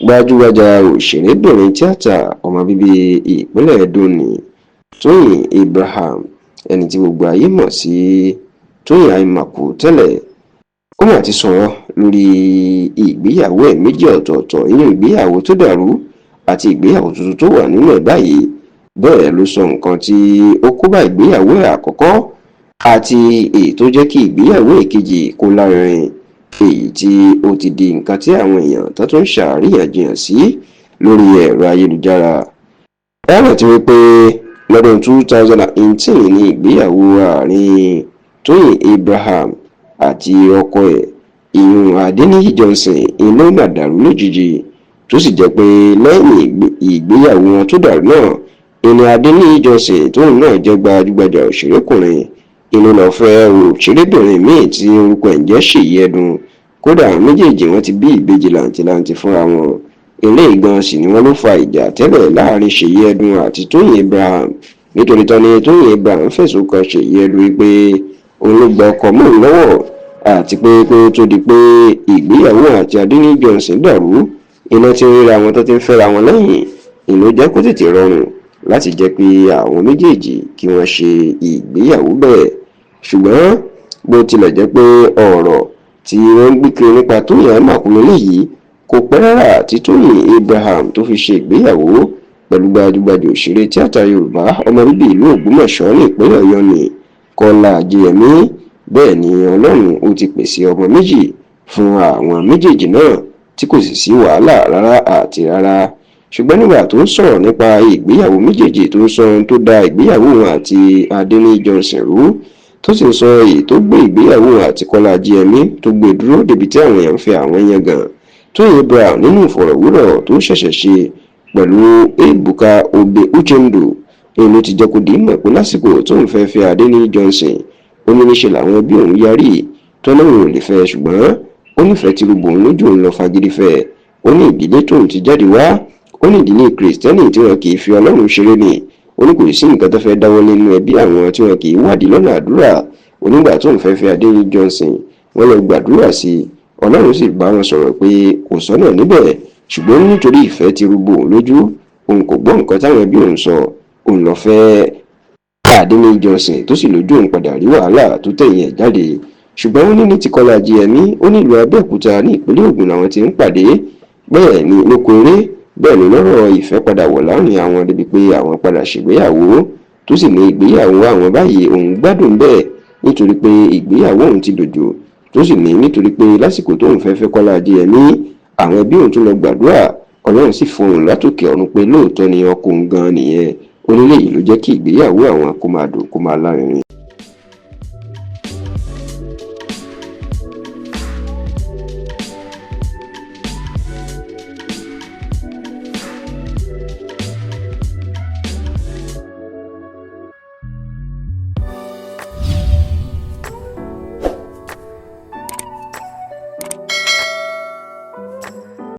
Gbajúgbajà òṣèrébìnrin tíátà ọmọ bíbí ìpínlẹ̀ Edo ní Tóyìn Abraham, ẹni tí gbogbo ayé mọ̀ sí Tóyìn Aimakhu tẹ́lẹ̀, ó mà ti sọ̀rọ̀ lórí ìgbéyàwó ẹ̀ méjì ọ̀tọ̀ọ̀tọ̀, ìyẹn ìgbéyàwó tó dàrú àti ìgbéyàwó tuntun tó wà nínú ẹ̀ báyìí. Bẹ́ẹ̀ ló sọ nǹkan tí ó kó bá ìgbéyàwó ẹ̀ àkọ́kọ́ àti èyí tó jẹ́ kí ìgbéyàwó èkejì kó lárinrin, èyí tí ó ti di nǹkan tí àwọn èèyàn tó tún ń ṣàríyànjiyàn sí lórí ẹ̀rọ ayélujára. Ẹ rántí wípé lọ́dún 2018 ní ìgbéyàwó àárín Tóyìn Abraham àti ọkọ ẹ̀, ìyún Adéníyì Johnson, ló mà dàrú lójijì, tó sì jẹ́ pé lẹ́yìn ìgbéyàwó wọn tó dàrú náà, ìní Adéníyì Johnson, tóun náà jẹ́ gbajúgbajà òṣèrékùnrin, inú lọ fẹ́ òṣèrébìnrin míì tí orúkọ ẹ̀ ń jẹ́ Ṣèyí Ẹdùn. Kódà, àwọn méjèèjì wọn ti bí ìbejì làǹtìlanti fúnra wọn. Eléyìí gan sì ni wọ́n ló fa ìjà tẹ́lẹ̀ láàrin Ṣèyí Ẹdùn àti Tóyìn Abraham, nítorí tán ni Tóyìn Abraham fẹ̀sùn kan Ṣèyí Ẹdùn wípé òun ló gba ọkọ mọ́ òun lọ́wọ́, àti pé kó tó di pé ìgbéyàwó àti Adéníyì Johnson dàrú, iná tí ń ríra wọn tó ti ń fẹ́ra wọn lẹ́yìn ìlú jẹ́ kó tètè rọrùn láti jẹ́ pé àwọn méjèèjì kí wọ́n ṣe ìgbéyàwó bẹ́ẹ̀. Ṣùgbọ́n bó tilẹ̀ jẹ́ pé ọ̀rọ̀ tí wọ́n ń gbé kiri nípa Tóyìn Aimakhu léyìí, kò pẹ́ rárá tí Tóyìn Abraham tó fi ṣe ìgbéyàwó pẹ̀lú gbajúgbajà òṣèré tíátà Yorùbá, ọmọ bíbí ìlú Ògbómọ̀ṣọ́ ní ìpínlẹ̀ Ọ̀yọ́ ní Kọ́lá Ajéyẹmí. Bẹ́ẹ̀ ni Ọlọ́run ó ti pèsè ọmọ méjì fún àwọn méjèèjì náà, tí kò sì sí wàhálà rárá àti rárá. Ṣùgbọ́n nígbà tó ń sọ̀rọ̀ nípa ìgbéyàwó méjèèjì, tó ń sọ ohun tó da ìgbéyàwó òun àti Adéníyì Johnson rú, tó sì ń sọ èyí tó gbé ìgbéyàwó òun àti Kọ́lá Ajéyẹmí tó gbé dúró débi tí àwọn èèyàn ń fi àwọn yangàn, Tóyìn Abraham, nínú ìfọ̀rọ̀wérọ̀ tó ṣẹ̀ṣẹ̀ ṣe pẹ̀lú Ebuka Obe Uchendu, èyí ló ti jẹ́ kó di mọ̀ pé lásìkò tóun fẹ́ fẹ́ Adéníyì Johnson, ó ní níṣe làwọn ẹbí òun yarí tó lóun ò lè fẹ́, ṣùgbọ́n ó nífẹ̀ẹ́ ti rúbọ òun lójú, òun lọ fagídí fẹ́. Ó ní ìdílé tóun ti jáde wá, ó ní ìdílé Kìrìsìtẹ́nì tí wọn kì í fi Ọlọ́run ṣeré ni. Ó ní kò sí nǹkan tó fẹ́ dáwọ́ nínú ẹbí àwọn tí wọn kì í wádìí lọ́nà àdúrà. Onígbà tóun fẹ́ fẹ́ Adéníyì Johnson, wọ́n lọ gbàdúrà sí i, Ọlọ́run sì bá wọn sọ̀rọ̀ pé kò sọ́nà níbẹ̀. Ṣùgbọ́n nítorí ìfẹ́ ti rúbọ òun lójú, òun kò gbọ́ nǹkan táwọn ẹbí òun sọ, òun lọ fẹ́ Adéníyì Johnson, tó sì lójú òun padà rí wàhálà tó tẹ̀yìn ẹ̀ jáde. Ṣùgbọ́n ó ní ní ti Kọ́lá Ajéyẹmí, ó ní ìlú Abẹ́òkúta ní ìpínlẹ̀ Ògùn làwọn ti ń pàdé. Bẹ́ẹ̀ ni lóko eré, bẹ́ẹ̀ ni lọ́rọ̀ ìfẹ́ padà wọ̀ láàrin àwọn débi pé àwọn padà ṣègbéyàwó, tó sì ní ìgbéyàwó àwọn báyìí, òun gbádùn bẹ́ẹ̀ nítorí pé ìgbéyàwó òun ti dòjò. Tó sì ní nítorí pé lásìkò tóun fẹ́ fẹ́ Kọ́lá Ajéyẹmí, àwọn ẹbí òun tún lọ gbàdúrà, Ọlọ́run sì fún òun látòkè ọ̀run pé lóòótọ́ ni ọkọ òun gan nìyẹn. Onílé yìí ló jẹ́ kí ìgbéyàwó àwọn kó máa dùn, kó máa lárinrin.